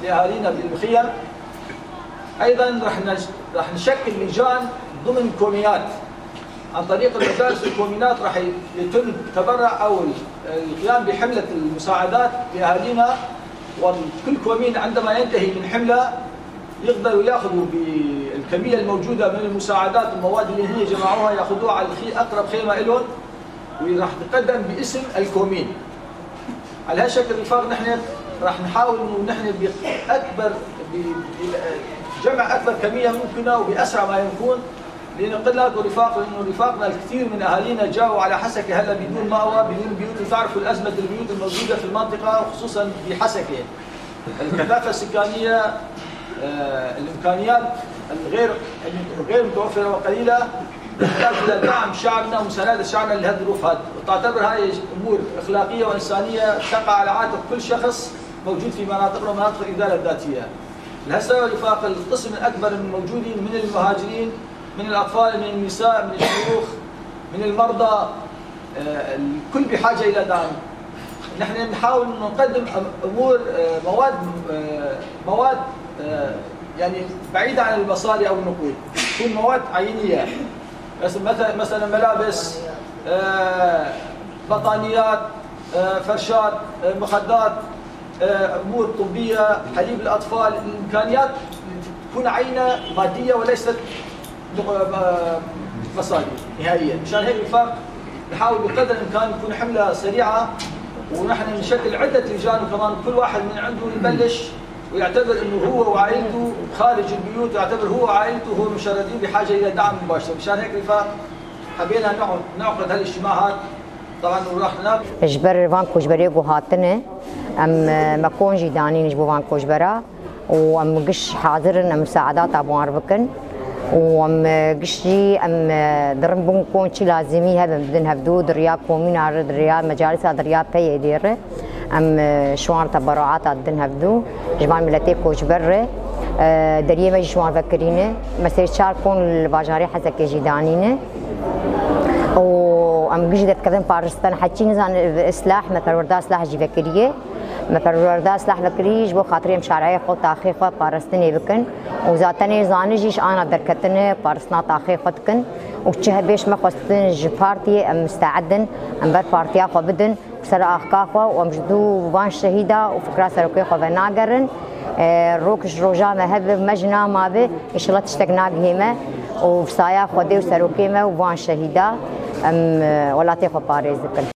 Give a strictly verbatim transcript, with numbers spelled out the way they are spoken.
لأهالينا بالمخيم. أيضًا رح نش-، رح نشكل لجان ضمن كومينات. عن طريق المدارس والكومينات رح يتم تبرع أو القيام بحملة المساعدات لأهالينا، وكل كومين عندما ينتهي من حملة يقدروا ياخذوا بالكمية الموجودة من المساعدات والمواد اللي هي جمعوها، ياخذوها على الخي-، أقرب خيمة إلهم، وراح تقدم باسم الكومين. على هالشكل الرفاق نحن راح نحاول إنه نحن بأكبر، ب-، بجمع أكبر كمية ممكنة وبأسرع ما يكون، لنقل لكم رفاق، لأنه رفاقنا الكثير من أهالينا جاوا على حسكة هلأ بدون مأوى، بدون بيوت، وتعرفوا الأزمة البيوت الموجودة في المنطقة، خصوصًا بحسكة. الكثافة السكانية، آه، الإمكانيات الغير، الغير متوفرة وقليلة، تحتاج إلى دعم شعبنا ومساندة شعبنا لهالظروف هذه. وتعتبر هاي أمور أخلاقية وإنسانية تقع على عاتق كل شخص موجود في مناطقنا ومناطق الإدارة الذاتية. لهالسبب الوفاق القسم الأكبر من الموجودين من المهاجرين، من الأطفال، من النساء، من الشيوخ، من المرضى، آه، الكل بحاجة إلى دعم. نحن نحاول إنه نقدم أم-، أمور، آه، مواد، آه، مواد، آه، يعني بعيدة عن المصاري أو النقود، تكون مواد عينية. بس مثلًا، مثلًا ملابس، آه، بطانيات، آه، فرشات، آه، مخدات، آه، أمور طبية، حليب الأطفال، الإمكانيات تكون عينة مادية وليست مصاري نهائيًا. مشان هيك الوفاق نحاول بقدر الإمكان نكون حملة سريعة، ونحن نشكل عدة لجان، وكمان كل واحد من عنده يبلش ويعتبر إنه هو وعائلته خارج البيوت، ويعتبر هو وعائلته هم مشردين بحاجة إلى دعم مباشر. مشان هيك الوفاق حبينا نعقد، نعقد هالاجتماع هاد. طبعًا وراح نناقش. Ji ber van koçberê ku hatine, em, e, me kon jî danîn ji bo van koçbera. û em giş hazir in, em misaedata bi wan re bikin û em, e, giş jî em, e, dirin bin kon çi lazimî hebin bidin hevdû, di riya komîna re, di riya mecalisa, di riya P Y D re em, e, ji wan re teberuata didin hevdû, ji van miletê koçber re, e, deriyê me jî ji wan vekirî ne. Me sê çar kon li bajarê Hesekê jî danîne û em giş jî derdikevin paristan, heçî nizan, e, silah, me perwerda silah jî vekiriye. Me perwerda silah vekirî ji bo xatirê em şareyê xwe, taxê xwe parastinê bikin û zatenê zanî jî ji ana derketine paristina taxê xwe dikin û çi hebê ji me xwestin ji partiyê em misteed in, em ber partiya xwe bidin û ser axka xwe û em ji dû van şehîda û fikra serokê xwe venagerin. E, rok ji roja me hebe, me ji nama be, înşallah tiştek nagihê me û bi saya Xwedê û serokê me û van şehîda em, e, welatê xwe parêz dikin.